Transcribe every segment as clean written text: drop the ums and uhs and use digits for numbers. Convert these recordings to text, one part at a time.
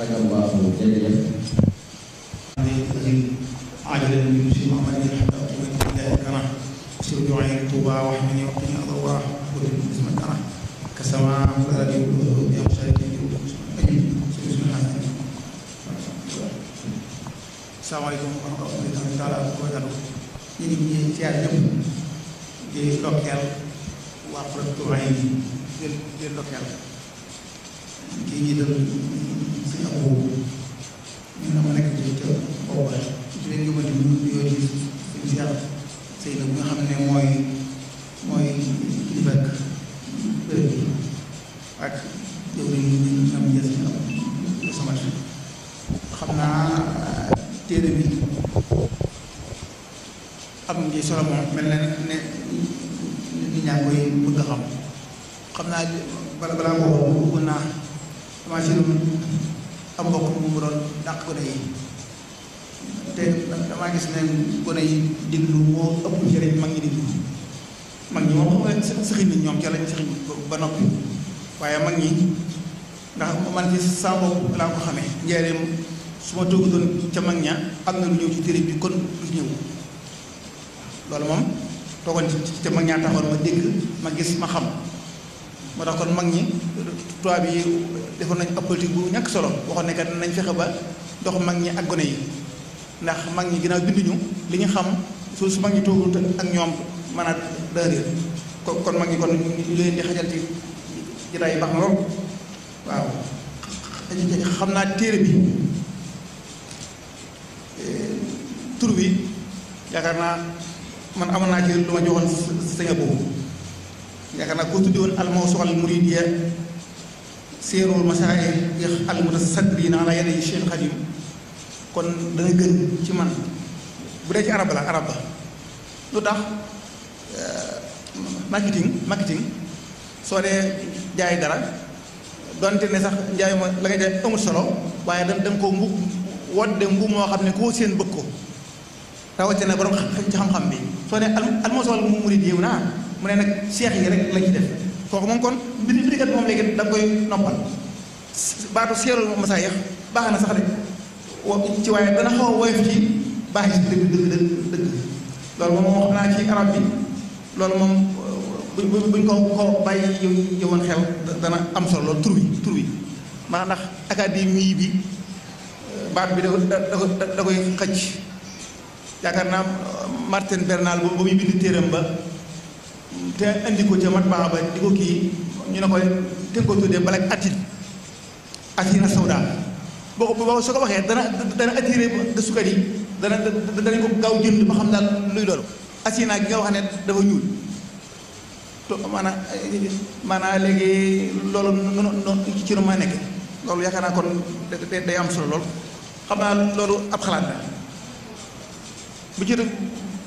barakallahu jërëjëf. عاجلا بمسلم عمل حتى أتمنى إلى الكرة سر دعائي طوبى وحمني وقني أضواء وكل اسم الكرة كسماء فلا يقول يا مشاهدين السلام عليكم ورحمة الله تعالى وبركاته. ñu ngi siyaar ñëpp di ndokkeel waa Xurratu Ayni di ndokkeel kii jiital suñu Abu ñu ne ma nekk ci ca boobu di leen yóbbante ñu yooyu suñu siyaar sëy na bu nga xam ne mooy di fekk bërëb bi ak yow dañuy am njës ñu sama xam naa téere bi am ngi solo moom mel na ne nit ñaa koy bëgg a xam naa balaa boobu bëgg naa dama si am mbokk mu doon dàq gone yi te damaa gis ne gone yi diglu moo ëpp njëriñ mag ñi diglu mag ñi moom xam nga sëxiñ nañ ñoom ca lañ sëxiñ ba noppi waaye mag ñi ndax man ci saa bopp laa ko xamee njëriñ su ma toogu doon ca mag ña am na lu ñëw ci téere bi kon du ñëw loolu moom toogoon ci mag ñaa taxoon ma dégg ma gis ma xam moo tax kon mag ñi tubaab yi defoon nañ ab politique bu ñàkk solo waxoon ne kat nañ fexe ba dox mag ñi ak gone yi ndax mag ñi ginnaaw binduñu li ñu xam su mag ñi toogul ak ñoom mën a dëréer kon mag ñi kon ñu leen di xajal ci jotaay yi baax na lool waaw xam naa téere bi tur bi yaakaar naa man amoon naa ci lu ma joxoon sëñ boobu yaakaar naa koo tuddi woon al-mawsu' al-muridiyya seerul masaa'ih al-mutasaddirina ala yadi Cheikh Khadim kon dana gën ci man bu dee ci arab la lu tax marketing soo dee jaay dara donte ne sax njaay ma la nga jaay amul solo waaye da nga ko mbub wodde mbub moo xam ne koo seen bëgg ko rawatina borom ci xam-xam bi soo ne al-mawsu' al-muridiyya naa mu ne nag seex yi rek lañ ci def kooku moom kon bindikat moom léegi da nga koy noppal baatu seerul masaayix baax na sax de ci waaye dana xaw a woyof ci baax yi dëgg loolu moom wax naa ci arab bi loolu moom buñ ko bàyyi yowoon xel dana am solo loolu tur wi maanaam ndax académie bi baat bi da koy xëcc yaakaar naa Martin Bernal ba muy bind téeram ba te indi ko ca mat baax ba di ko kii ñu ne ko te nga ko tuddee balak atina sawda boo soo ko waxee dana attiré gëstukat yi danañ ko gaaw jënd ba xam daal luy loolu atina gi nga wax ne dafa ñuul to maanaam léegi loolu noonu ci nu ma nekk loolu yaakaar naa kon day am solo lool xam naa loolu ab xalaat la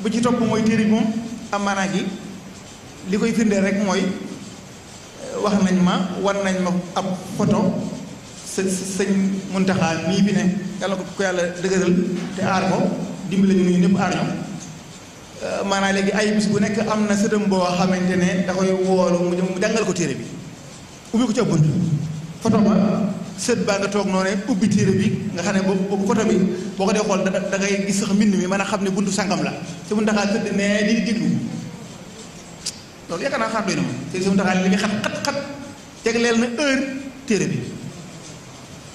bu ci topp mooy téere bi moom am maanaa gi li koy firndeel rek mooy wax nañ ma war nañ ma ab photo sëñ Muntaxa mii bi ne yàlla ko yàlla dëgëral te aar ko dimbale ñu ñëpp aar ñoom maanaam léegi ay bis bu nekk am na sëtam boo xamante ne da koy woolu mu jàngal ko téere bi ubbi ko ci ab bunt photo ba sët baa nga toog noonu ubbi téere bi nga xam ne boobu photo bi boo ko dee xool da ngay gis sax mbind mi mën a xam ne buntu sangam la te Muntaxa tëdd ne di déglu loolu yaakaar naa xaar doy na moom te si Muntaxa li muy xat tegleel na heure téere bi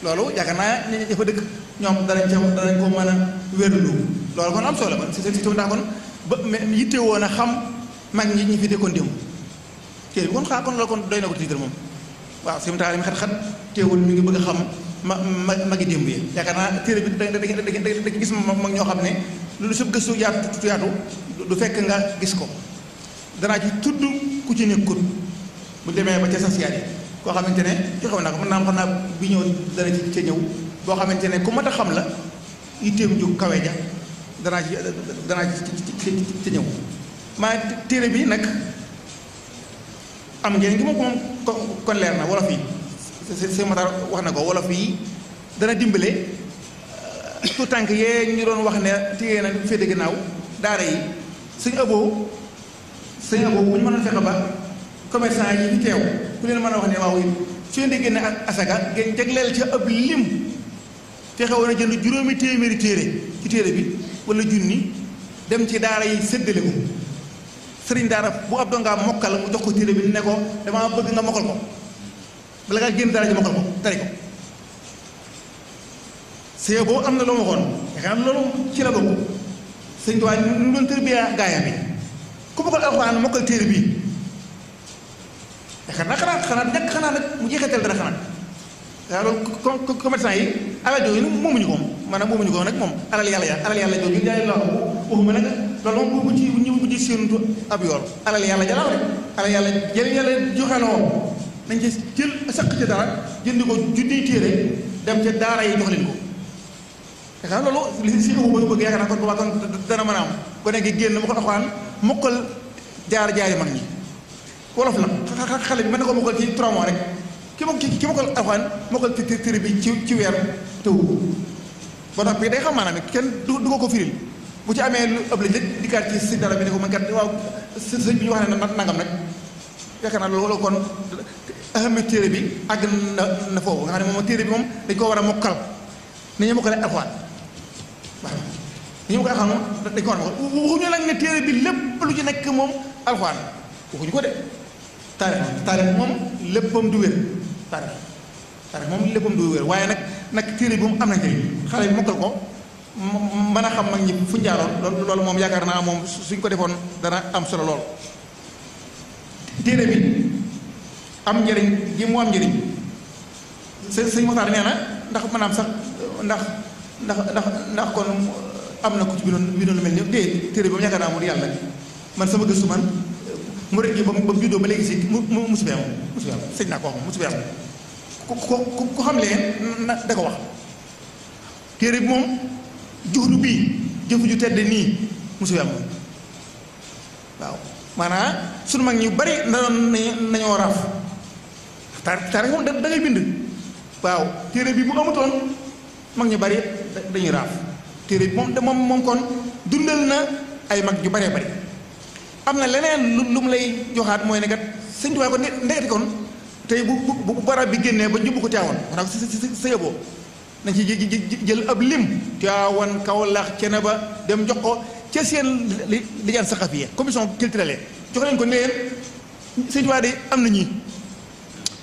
loolu yaakaar naa ñi fa dëkk ñoom danañ ko mën a wérlu loolu kon am solo ba si Muntaxa kon ba yitte woon a xam mag ñi fi dëkkoon démb téere bi kon xaar kon loolu kon doy na ko tiital moom waaw si Muntaxa li muy xat teewul mi ngi bëgg a xam magi démb yi yaakaar naa téere bi da gis mag ñoo xam ne lu sëb gëstu yaatu du fekk nga gis ko danaa ci tudd ku ci nekkut bu demee ba ca sasiyaat yi koo xamante ne joxew na ko mën naa xam naa bi ñëw dana ci ca ñëw boo xamante ne ku mat a xam la itteem ju kawe ja danaa ci ñëw maa téere bi nag am ngeen ngi moom kon leer na wolof yi seen Matar wax na ko wolof yi dana dimbale tout tànk yee ñu doon wax ne téye na féete ginnaaw daara yi suñu ëbboo bu ñu mënoon fexe ba commerçant yi fi teew ku leen mën a wax ne waaw su leen di génne ak asaka ngeen jagleel ca ab lim fexe woon a jënd juróomi téeméeri téere ci téere bi wala junni dem ci daara yi séddale ko sëriñ daara bu ab dongaa mokkal mu jox ko téere bi ne ko damaa bëgg nga mokkal ko bala ngaa génn daara ji mokkal ko tari ko see boobu am na loo ma waxoon yaakaar naa loolu ci la bokk sëñ Tuubaa ñu doon tërbiya gaayam bi ku mokkal alxuraan mokkal téere bii yaakaar naa xanaa nag mu jeexatal dara xanaa waaw loolu commerçant yi alal jooju nag moomuñu ko maanaam moomuñu ko nag moom alal yàlla jooju jaay la waxuma nag loolu moom bu ci séentu ab yool alal yàlla jalaaw rek alal yàlla jël yàlla joxe loo nañ ci jël saq ci dara jëndi ko junniy téere dem ca daara yi jox leen ko yaakaar loolu li si ko bëgg yaakaar naa kon boobaa kon dana mën a am gone gi génn mu ko alxuraan mokkal jaari mag ñi wolof la xale bi mën na ko mokkal ci 3 mois rek ki mokkal alxuraan mokkal téere bi ci weer tëw ba noppi day xam maanaam kenn du ko firil bu ci amee lu ëpp lañ dikkaat ci si dara bi ne ko man kat waaw sëñ bi ñu wax ne nangam nag yaakaar naa loolu kon ahami téere bi àgg na foofu nga xam ne moom téere bi moom dañ koo war a mokkal ni ñu mokkale alxuraan waaw ni ñu mokkale alxuraan moom dañ ko war a mokkal waxuñu nag ne téere bi lépp lu ci nekk moom alxuraan waxuñu ko de taarix moom léppam du wér taarix moom léppam du wér waaye nag téere bi moom am na njëriñ xale bi mokkal ko mën a xam mag ñi fu njaaroon loolu moom yaakaar naa moom suñ ko defoon dana am solo lool téere bi am njëriñ ji mu am njëriñ sëñ Moxtaar nee na ndax maanaam sax ndax kon am na ku ci bindoon lu mel ni dee téere bi moom yaakaar naa mu di yàlla man sama gëstu man mu rek gi ba mu juddoo ba léegi si musu fi am sëñ naa ko wax musu fi am ku xam leen na da ko wax téere bi moom juxdu bii jëfu ju tedd nii musu fi am moom waaw maanaam sunu mag ñu bari nañoo raaf taarix moom da ngay bind waaw téere bi bu amutoon mag ñu bari dañuy raaf téere bi moom kon dundal na ay mag ñu baree bari am na leneen lu mu lay joxaat mooy ne kat sëñ Tuubaa ko ndeketi kon tey bu barab bi génnee ba jubbu ko Tiwaawan xanaa ko sa yóbboo nañ ci jël ab lim Tiwaawan Kawlax Ceneba dem jox ko ca seen lijaan saqafiya commission culturelle jox leen ko ne leen sëñ Tuubaa de am na ñii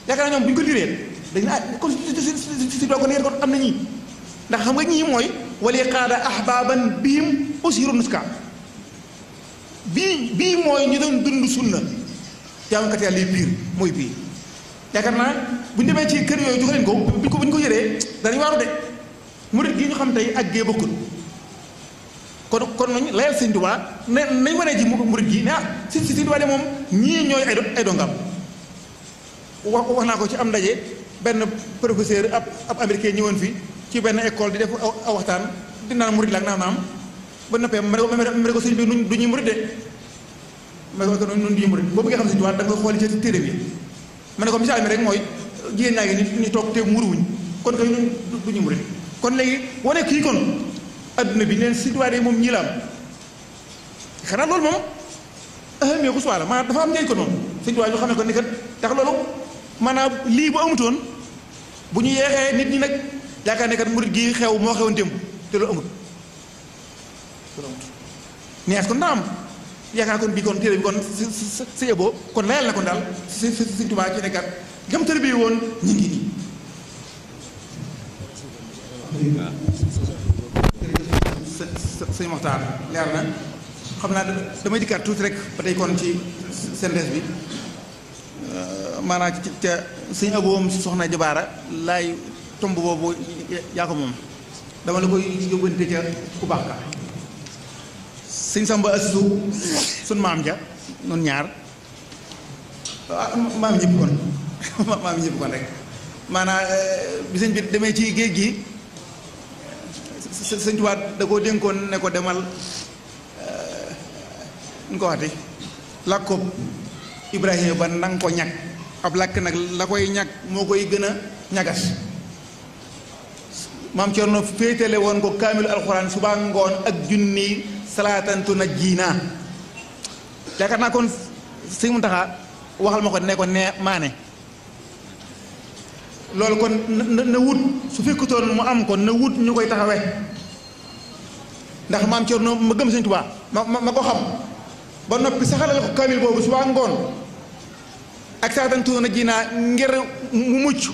yaakaar naa ñoom bu ñu ko diree dañ kon si Tuubaa ko ne kon am na ñii ndax xam nga ñii mooy wali qaada ahbaban bihim usiru nuska bii mooy ñu doon dund sunna jaamukat yàlla yi biir mooy bii yaakaar naa bu ñu demee ci kër yooyu jox leen ko bu ñu ko yëree danañ waaru de murit gi ñu xam tey ak gee bokkul kon nañ layal sëñ Tuubaa ne nañ wanee ji murit gi ne si sëñ Tuubaa de moom ñii ñooy ay dongam wax naa ko ci am ndaje benn professeur ab américain ñëwoon fi ci benn école di def aw waxtaan di naan murit la ak naam ba noppee ma ne ko sëñ bi du ñuy murit de ma ne ko nun du ñuy murit boo bëggee xam sëñ Tuubaa da nga xool ci téere bi ma ne ko misaal mi rek mooy jigéen ñaa ngi ni ñu toog te muruwuñ kon kay du ñuy murit kon léegi wane kii kon adduna bi neen sëñ Tuubaa de moom ñii la am xanaa loolu moom ahamee ko suwaala maanaam dafa am njëriñ ko noonu sëñ Tuubaa ñu xamee ko ni kat tax loolu maanaam lii bu amutoon bu ñu yeexee nit ñi nag yaakaar ne kat murit gi xew moo xewoon démb te loolu amut nees kon daa am yaakaar kon bii kon téere bi kon sa yeboo kon layal na kon daal Sëñ Tuubaa ci nekkat gam tër bi woon ñu ngi nii sëñ Moxtaar leer na xam naa damay dikkaat tuuti rek ba tey kon ci synthèse bi maanaam ca sëñ aboom soxna Jabaara laay tomb boobu yaa ko moom dama la koy yóbbante ca ku baax ka sëñ Samba Astu sun maam ja noonu ñaar maam ñëpp kon maam ñëpp kon rek maanaam bi sëñ bi demee ci géej gi sëñ Tuubaa da koo dénkoon ne ko demal ñu ko waxati làkkob Ibrahima ba nanga ko ñag ab làkk nag la koy ñag moo koy gën a ñagas maam Cerno féetale woon ko kaamilu alxuraan suba ngoon ak junni salaatantu na jiinaa yaakaar naa kon sëñ Muntaxa waxal ma ko ne ko ne maane loolu kon na wut su fekkutoon mu am ko na wut ñu koy taxawee ndax maam Cerno ma gëm Sëñ Tuubaa ma ko xam ba noppi saxalal ko kamil boobu suba ngoon ak saatantu na ji naa ngir mu mucc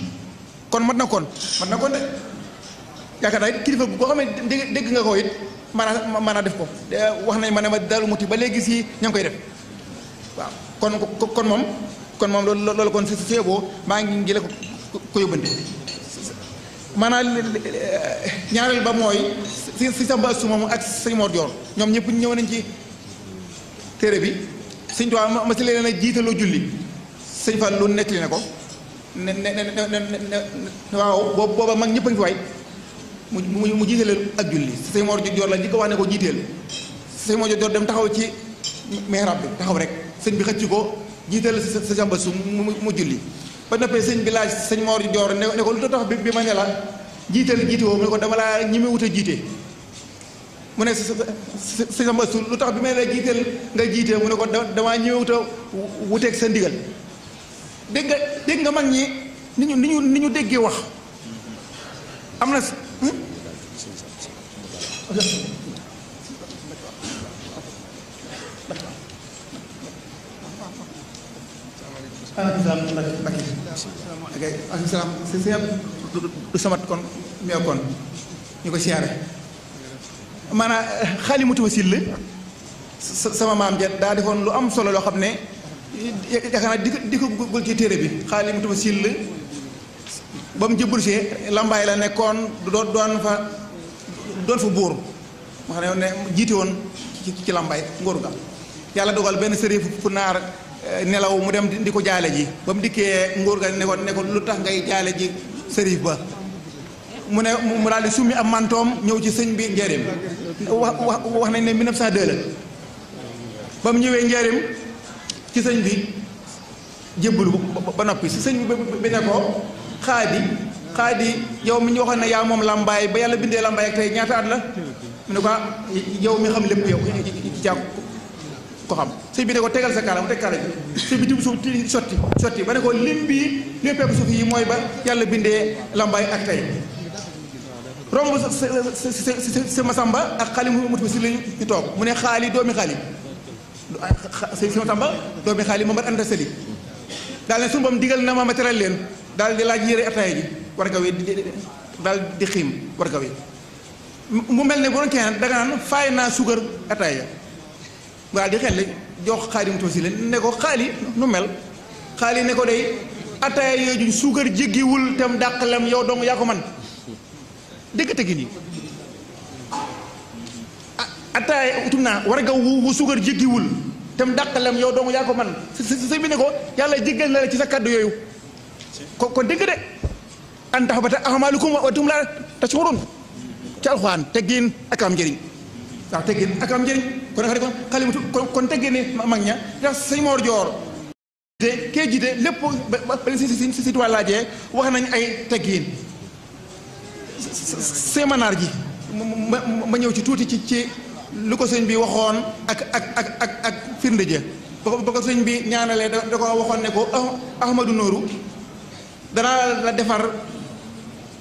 kon mat na kon de yaakaar naa kilifa boo xam ne dégg nga ko it maanaam def ko wax nañ ma ne ma Daaru Muti ba léegi si ña ngi koy def waaw kon moom loolu kon si boo maa ngi la ko yóbbante maanaam ñaareel ba mooy si Samba Astou moom ak sëñ Mor Dior ñoom ñëpp ñëw nañ ci téere bi sëñ Tuubaa ma si leen a jiitaloo julli sëñ Fall lu nekk li ne ko ne waaw booba mag ñëpp a ngi fi waay mu jiiteel ak julli sëñ Mor Dior la di ko wax ne ko jiiteel sëñ Mor Dior dem taxaw ci mihrab bi taxaw rek sëñ bi xëcc ko jiiteel sa Samba Astou mu julli ba noppee sëñ bi laaj sëñ Mor Dior ne ko lu tax bi ma ne la jiiteel jiite woo mu ne ko dama laa ñi may wut a jiite mu ne sëñ Samba Astou lu tax bi ma ne la jiiteel nga jiite mu ne ko damaa ñi may wut a wuteeg sa ndigal dégg nga mag ñi ni ñu déggee wax am na du samat kon meew kon ñu ko siyaare maanaam xaali mutuwa sill sama maam ja daa defoon lu am solo loo xam ne yaakaar naa di ko gul ci téere bi xaali mutuwa sill ba mu jëbbul see lambaay la nekkoon doon fa buur ma xam ne jiite woon ci lambaay ngóoru ga yàlla dogal benn sëriñ fu naar nelaw mu dem di ko jaale ji ba mu dikkee nguur ga ne ko lu tax ngay jaale ji sërif ba mu ne mu daal di summi am mantoom ñëw ci sëñ bi njëriñ wax nañ ne 1902 la ba mu ñëwee njëriñ ci sëñ bi jébbalu ba noppi si sëñ bi ne ko xaadi yow mi ñu waxoon ne yaa moom lambaay ba yàlla bindee lambaay ak tey ñaata at la mu ne ko yow mi xam lépp yow ci ko xam sëñ bi ne ko tegal sa kaala mu teg kaala bi sëñ bi tibb suuf sotti ba ne ko lim bii lim pepp suuf yi mooy ba yàlla bindee lambaay ak tey romb sa Masamba ak xaali mu mutu si la ñu toog mu ne xaali doomi xaali si Masamba doomi xaali Mamad Anta Sali daal ne suñu bam digal na ma teral leen daal di laaj yére ataaya ji war ga wi daal di xiim war ga wi mu mel ne bu doon kenn da nga naan faay naa suukar ataaya daal di xel jox xaali mu toosi leen ne ko xaali nu mel xaali ne ko day ataaya yooyu suukar jéggiwul tam dàqalam yow dong yaa ko man dégg tegi nii ataaya utum naa war nga wu suukar jéggiwul tam dàqalam yow dong yaa ko man sëñ bi ne ko yàlla jéggal na la ci sa kàddu yooyu kon dégg de an tax ba te ahmaalukum wa tum laa tashurun ci alxuraan teggin ak am njëriñ waaw teggin ak am njëriñ kon nag kon xale kon teggin ne mag ña ndax sëñ Mor Dior te kee jiite lépp ba si tuwaa laajee wax nañ ay teggin sémanaar ji ma ñëw ci tuuti ci lu ko sëñ bi waxoon ak firnde ja ba ko sëñ bi ñaanalee da ko waxoon ne ko Ahmadou Nooru danaa la defar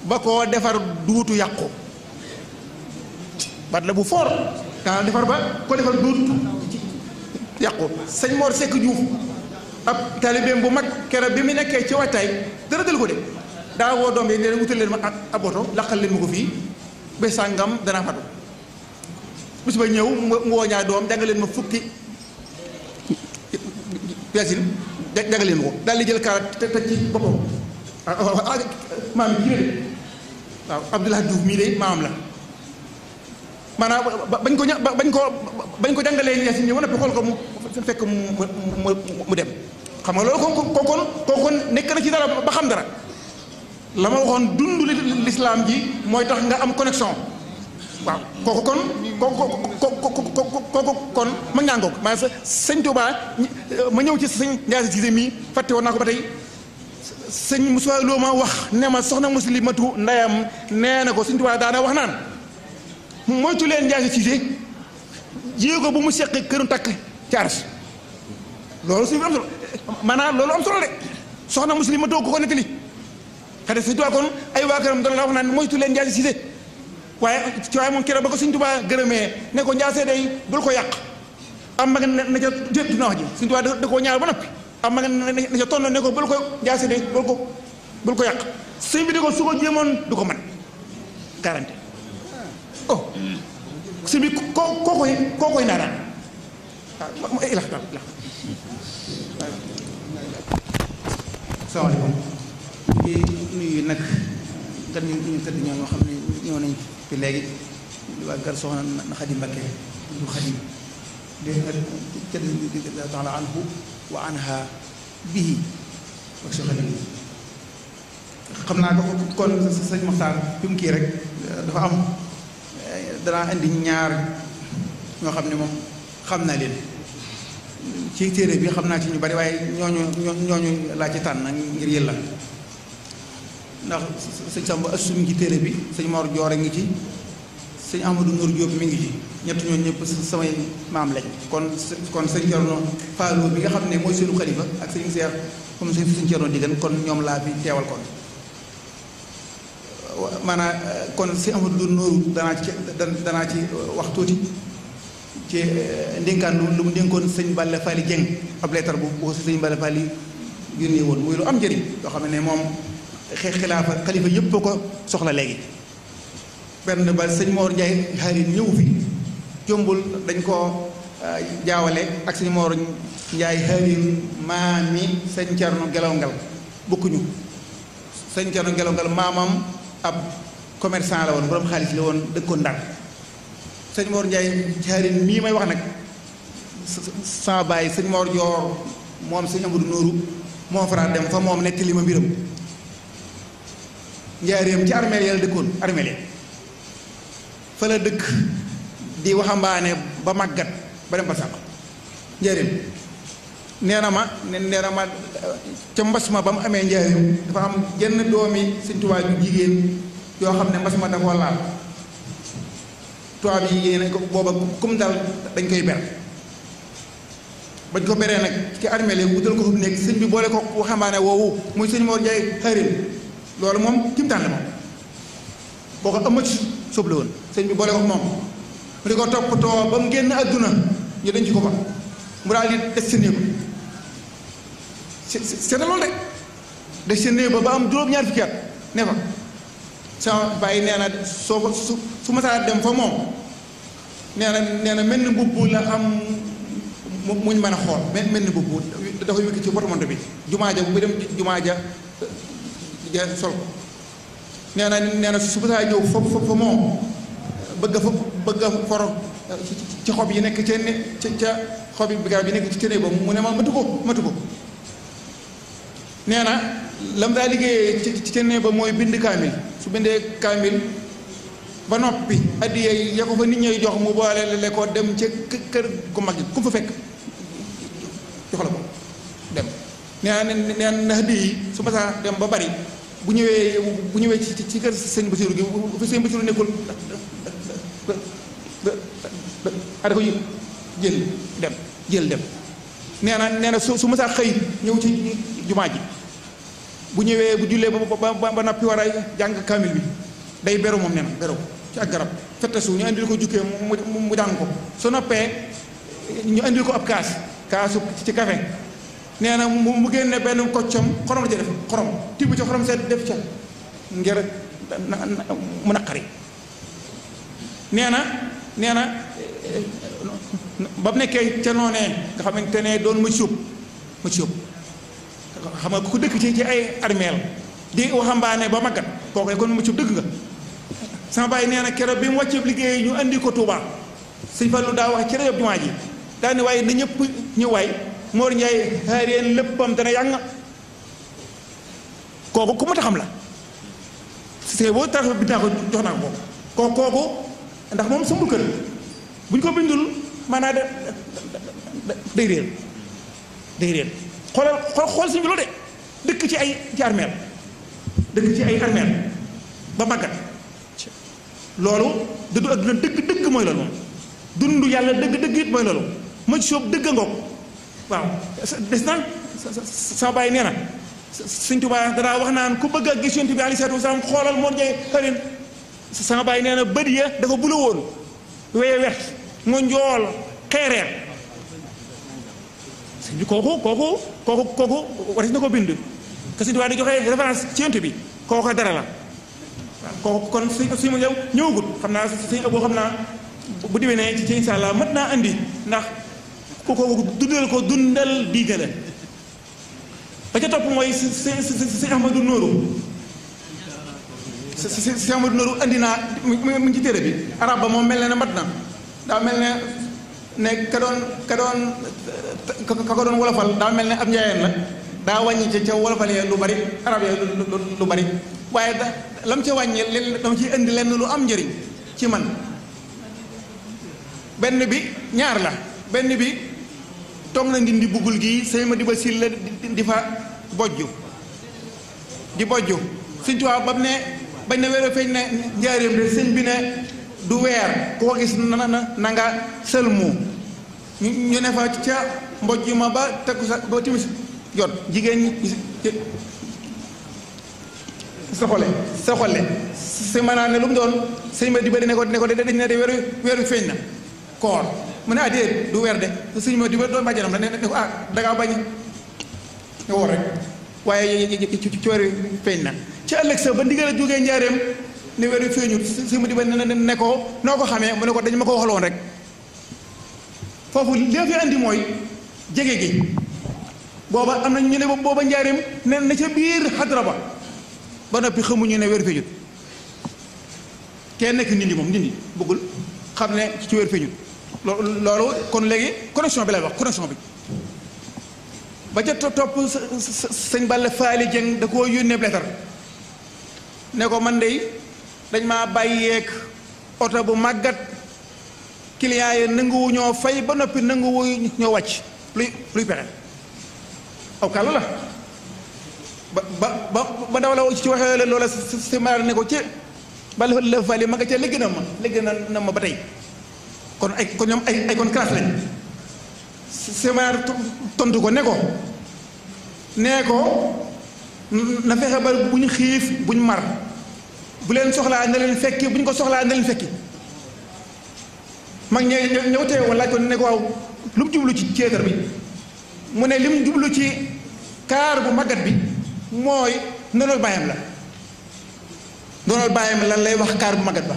ba koo defar duutu yàqu baat la bu foor danaa defar ba ko defar duutu yàqu sëñ Mor Seck Diouf ab taalibeem bu mag keroog bi mu nekkee ci waajtaay dara dal ko de daa woo doom yi ne leen wutal leen ma ab oto laqal leen ma ko fii ba sàngam danaa fatu bis ba ñëw mu woo ñaar doom jàngal leen ma fukki yaasin jàngal leen ma ko daal di jël kaara teg ci boppam maam yi de waaw Abdoulaye Diouf mii de maam la maanaam bañ ko jàngalee yaasin ñëw ba noppi xool ko mu fekk mu dem xam nga loolu kon nekk na ci dara ba xam dara la ma waxoon dund lislaam ji mooy tax nga am connexion waaw kooku kon mag ñaa ngoog maa sëñ Tuubaa ma ñëw ci sëñ Ndiaye Cissé mii fàtte woon naa ko ba tey sëñ Moussa Lo ma wax ne ma soxna muslimatu ndeyam nee na ko sëñ Tuubaa daana wax naan moytu leen Ndiaye Cissé jéego bu mu seqee këru takk caars loolu suñu am solo maanaam loolu am solo de soxna muslimatu ko nettali xanaa Sëñ Tuubaa kon ay waa këram dana la wax naan moytu leen Njaase Siise waaye moom keroog ba ko Sëñ Tuubaa gërëmee ne ko Njaase day bul ko yàq am ma nga ne ca dina wax ji Sëñ Tuubaa da koo ñaar ba noppi am ma nga ne ca tonn ne ko bul ko Njaase day bul ko yàq sëñ bi di ko su ko jéemoon du ko man garanti oh sëñ bi koo koy naanaan waaw ilax salaamaaleykum di nuyu nag gan ñu tëdd ñoo xam ne ñëw nañ fi léegi di waa gar soxna na Xadi Mbakke du Xadi di taala anhu wa anha bihi ak si Xadi xam naa ko kon sëñ Maxtaar fi mu kii rek dafa am danaa indi ñaar ñoo xam ne moom xam naa leen ci téere bi xam naa ci ñu bari waaye ñooñu laa ci tànn ngir yëlla ndax sëñ Samba Assou mi ngi ci téere bi sëñ Mor Joore ngi ci sëñ Amadou Nour Diop mi ngi ci ñett ñooñu ñëpp samay maam lañ kon sëñ Cerno Fallou bi nga xam ne mooy seenu xalifa ak sëñ Seex comme sëñ Cerno Digan kon ñoom laa fi teewal kon maanaam kon sëñ Amadou Nour danaa ci wax tuuti ci ndénkaan lu mu dénkoon sëñ Balla Fally Dieng ab leetar bu ko si sëñ Balla Fally yónnee woon muy lu am njëriñ loo xam ne moom xalifa yëpp ko soxla léegi benn ba sëñ Mor Ndiaye xaarit ñëw fi jombul dañ ko jaawale ak sëñ Mor Ndiaye xaarit maami sëñ Cerno Gelongal bokkuñu sëñ Cerno Gelongal maamam ab commerçant la woon borom xaalis la woon dëkkoon Ndar sëñ Mor Ndiaye xaarit mii may wax nag sama baay sëñ Mor Joor moom sëñ Amadou Nooru moo faral dem fa moom nekk li ma mbiram njaareem ci armeel ya la dëkkoon armeel ya fa la dëkk di waxambaane ba màggat ba dem ba sàq njaareem nee na ma ca mbas ma ba mu amee njaareem dafa am jenn doomi sëñ Tuubaa ju jigéen yoo xam ne mbas ma dafa laal tubaab yi yéene ko booba comme daal dañ koy ber bañ ko beree nag ci armeel yi wutal ko fu nekk sëñ bi boole ko waxambaane woowu muy sëñ Mor Ndiaye xaarim loolu moom kimtaan la moom boo ko ëmma ci sóob la woon sëñ bi boole ko moom mu di ko toppatoo ba mu génn àdduna ñu denc ko fa mu daal di des sa néeg seeta loolu rek des sa néeg ba am juróom-ñaar fukki at ne fa sama bàyyi nee na su ma saa dem fa moom nee na mel ni mbubb la am muñ mën a xool mel ni mbubb dafa wékk ci porte-monnaie bi jumaa ja bu dem jumaa ja sol ko nee na su ma saa ñëw fa moom bëgg a foro ci xob yi nekk ca xob yi garab yi nekk ci téne boobu mu ne ma matu ko nee na lam daa liggéeyee ci téne ba mooy bind kaamil su bindee kaamil ba noppi addiya ya ko fa nit ñi jox mu boole le ko dem ca kër gu mag yi ku fa fekk jox la ko dem nee na addiya yi su ma saa dem ba bari bu ñëwee ci kër sëñ Basiru gi fi sëñ Basiru nekkul ada ko jël dem nee na su ma saa xëy ñëw ci jumaa ji bu ñëwee bu jullee ba noppi war a jàng kaamil bi day beru moom nee na beru ci ak garab fettesu ñu andil ko jukkee mu jàng ko su noppee ñu andil ko ab kaasu ci café nee na mu génne benn koccam xorom la ca def xorom tibb ca xorom seet def ca ngir mu naqari nee na ba mu nekkee ca noonee nga xamante ne doon ma ci yóbbu xam nga ku dëkk ci ay armeel di waxambaane ba màggat kooku kon mu ci dëgg nga sama bàyyi nee na keroog bi mu wàccee liggéey ñu andi ko Touba sëñ Fallu daa wax ci rajo jumaa ji daa ne waaye na ñëpp ñu waay Mor Ndiaye xaareen léppam dana yàng kooku ku ma ta xam la c'est boo tax bi naa ko jox naa ko kooku ndax moom sumbul kër bu ñu ko bindul maanaam day réer xool suñu bi loolu de dëkk ci ay armeel ba màggat loolu dëddu adduna dëgg mooy loolu moom dund yàlla dëgg it mooy loolu ma ci soob dëgg ngoog waaw des na sama bàyyi nee na Sëñ Tuubaa danaa wax naan ku bëgg a gis Yonent bi alayhi salaatu wa salaam xoolal Mor Ndiaye xërin sama baay nee na bët ya dafa bula woon weye wet nga njool xeereer sëñ bi kooku waris na ko bind que Sëñ Tuubaa di joxe référence ci Yonent bi kooku dara la waaw kooku kon suñu ma ñëwagut xam naa sëñ Abo xam naa bu déwénee ci insha Allah mat naa andi ndax kooku dundal diine la ba ca topp mooy si Ahmadou Nourou si Ahmadou Nourou andi naa mu ngi ci téere bi arab ba moom mel ne mat na daa mel ne ka ko doon wolofal daa mel ne ab njaayeen la daa wàññi ca wolofal yee lu bari arab yee lu bari waaye lam ca wàññi dama ciy indi lenn lu am njëriñ ci man benn bi ñaar la benn bi toog na ndindi buggul gi sëñ ma di ba sil la di fa bojju Sëñ Tuubaa ba mu ne bañ na weer feeñ ne njaareem de sëñ bi ne du weer ku ko gis na nga sëlmu ñu ne fa ca mbojj ma ba tegu sa ba timis jot jigéen ñi sa xole si maanaam ne lu mu doon sëñ ma di ba ne ko dañ ne de weeru feeñ na koor mu ne déet du weer de sëñ ma di ba doon bàjjanam la ne ko dangaa bañ nga woor rek waaye ci weer wi feeñ na ci ëllëg sa ba ndigal a jógee njaareem ne weer wi feeñut sëñ ma di ba ne ko noo ko xamee mu ne ko dañ ma ko waxaloon rek foofu li fi andi mooy jege gi booba am na ñu ne booba njaareem ne na ca biir xadra ba noppi xamuñu ne weer feeñut kenn nekk ndindi moom ndindi bëggul xam ne ci weer feeñut loolu kon léegi connexion bi lay wax connexion bi ba ca topp sëñ Balla Faali Jeng da koo yónnee leetar ne ko man de dañ maa bàyyeeg oto bu màggat client yi nanguwu ñoo fay ba noppi nanguwu ñoo wàcc luy pexe aw kàll la ba ndaw la ci waxee la loola si maar ne ko ci Balla Faali ma nga ca léegi na ma ba tey kon ñoom ay kon classe lañ semaar tontu ko ne ko na fexe ba bu ñu xiif bu ñu mar bu leen soxlaa na leen fekki bu ñu ko soxlaa na leen fekki mag ñëw teewoon laaj ko ne ko waaw lu mu jublu ci ceetar bi mu ne li mu jublu ci kaar bu màggat bi mooy ndonol bàyyam lan lay wax kaar bu màggat ba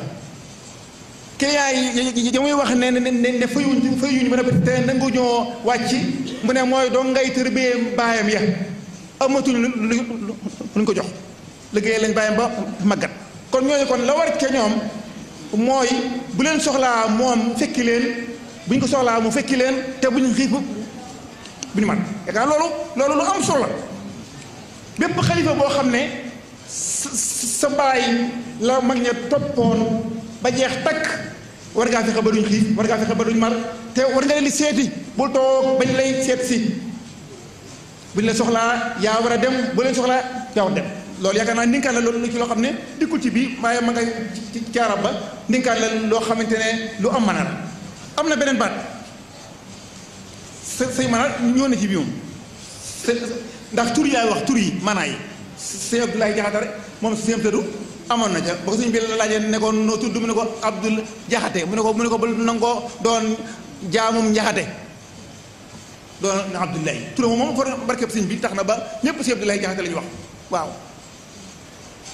client yi muy wax ne fayuñ ba noppi te nangu ñoo wàcc mu ne mooy doo ngay tërbee baayam ya amatuñ luñ ko jox liggéey lañ baayam ba màggat kon ñooñu kon la war ca ñoom mooy bu leen soxlaa moom fekki leen buñ ko soxlaa mu fekki leen te buñ xiif bu ñu mat yaakaar loolu lu am solo la bépp xalifa boo xam ne sa baay la mag ña toppoon ba jeex takk war ngaa fexe ba duñ xiif war ngaa fexe ba duñ mar te war nga leen di seeti bul toog bañ lay seet si buñ la soxlaa yaa war a dem bu leen soxlaa yaa war a dem loolu yaakaar naa ndinkaan la loolu ci loo xam ne dikkul ci bii waaye ma nga ci arab ba ndinkaan la loo xamante ne lu am maanaam am na beneen baat say maanaam ñëw na ci bii moom ndax tur yaay wax tur yi maanaa yi sëñ Abdoulaye Jaxate rek moom sëñ tëddu amoon na ca ba ko sëñ bi la laajee ne ko noo tudd mu ne ko Abdul Jaxate mu ne ko bul nangoo doon jaamum Njaxate doon Abdoulaye turam moom for barkeb sëñ bi tax na ba ñépp sëñ Abdoulaye Jaxate la ñu wax waaw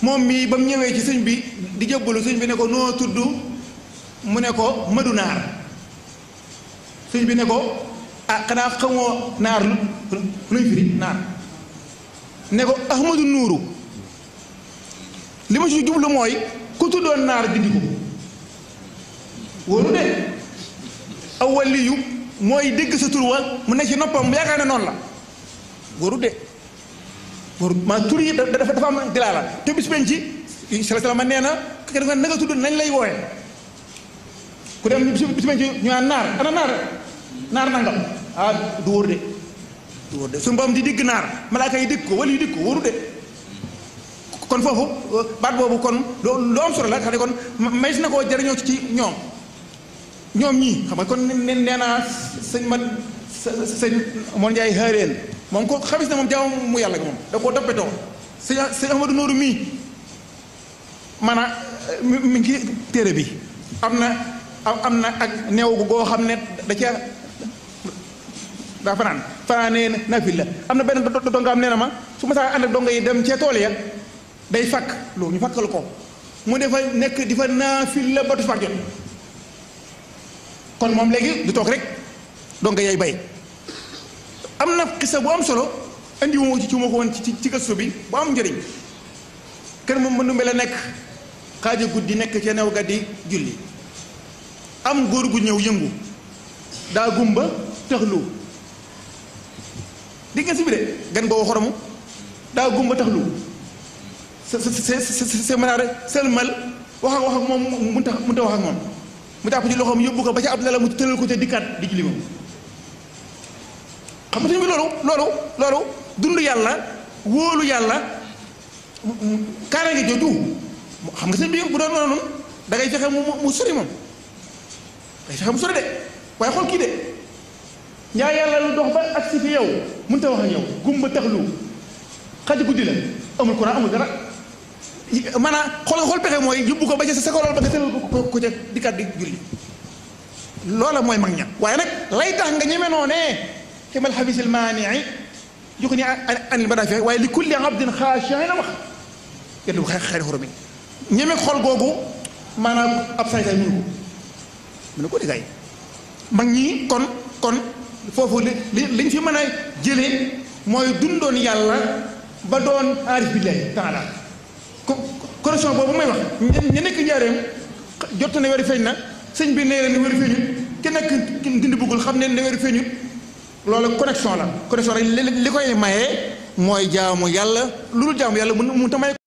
moom mii ba mu ñëwee ci sëñ bi di jébbalu sëñ bi ne ko noo tudd mu ne ko Madu Naar sëñ bi ne ko xanaa xamoo naar luñ firi naar ne ko Ahmadu Nuuru li ma ci jublu mooy ku tuddoon naar dindi ko wóoru de aw waliyu mooy dégg sa tur wa mu ne ci noppam mu yaakaar ne noonu la wóoru de wóoru maa tur yi dafa am dilaala te bis penc ci salaam nee na na nga tudd nañ lay wooye ku dem bis penc ñu naan naar ana naar nangam du wóor de suñu borom di digg naar malaaka yi dégg ko wala yu dégg ko wóoru de kon foofu baat boobu kon lu am solo la xam ne kon may na koo jëriñoo ci ñoom ñii xam nga kon nee naa sëñ Mor Ndiaye xaareen moom ko xamis ne moom jaamu mu yàlla gi moom da koo toppatoo sëñ Ahmadou Nooru mii maanaam mi ngi téere bi am na ak neew goo xam ne da ca daa fanaanee nafil la am na benn donga am nee na ma su ma saa ànd ak donga yi dem cee tool ya day fàkk loolu ñu fàkkal ko mu defa nekk di fa naafil la ba tisbaar jot kon moom léegi du toog rek donga yay bay am na xisa bu am solo andi wu ci ma ko woon ci gëstu bi bu am njëriñ kër moom mënumbe la nekk xaaja guddi nekk ca new ga di julli am góor gu ñëw yëngu daa gumba taxlu di ngeen si bi de gan boobu xoromu daa gumba taxlu sa manaare sëlmal wax ak moom mun ta wax ak moom mu jàpp ci loxoom yóbbu ko ba ca ab lala mu tëral ko ca dikkaat di julli moom xam nga suñu bi loolu dund yàlla wóolu yàlla kaaraange jooju xam nga seen bi bu doon noonu da ngay fexe mu sori moom day fexe mu sori de waaye xool kii de ñaa yàlla lu dox ba agsi fi yow mënut a wax ak yow gumba taxlu xaj guddi la amul courant amul dara maanaam xool pexe mooy yóbbu ko ba ca sa kolool ba nga tëral ko ca dikkaat di julli loola mooy mag ña waaye nag lay tax nga ñeme noonee kemal xafisil maanii jox ni anil badaafi waaye li kulli abdin xaashiin la wax yeddu xeeri xoromi ñeme xol googu maanaam ab saay-saay mënu ko diggaay mag ñi kon foofu liñ fi mën a jëlee mooy dundoon yàlla ba doon aarif billahi taala connexion boobu may wax ñu nekk njaareem jot na weeru feeñ na sëñ bi nee na ne weeru feeñut ki nekk dindi bëggul xam ne ne weeru feeñut loolu connexion la li koy mayee mooy jaamu yàlla lu dul jaamu yàlla mun ta may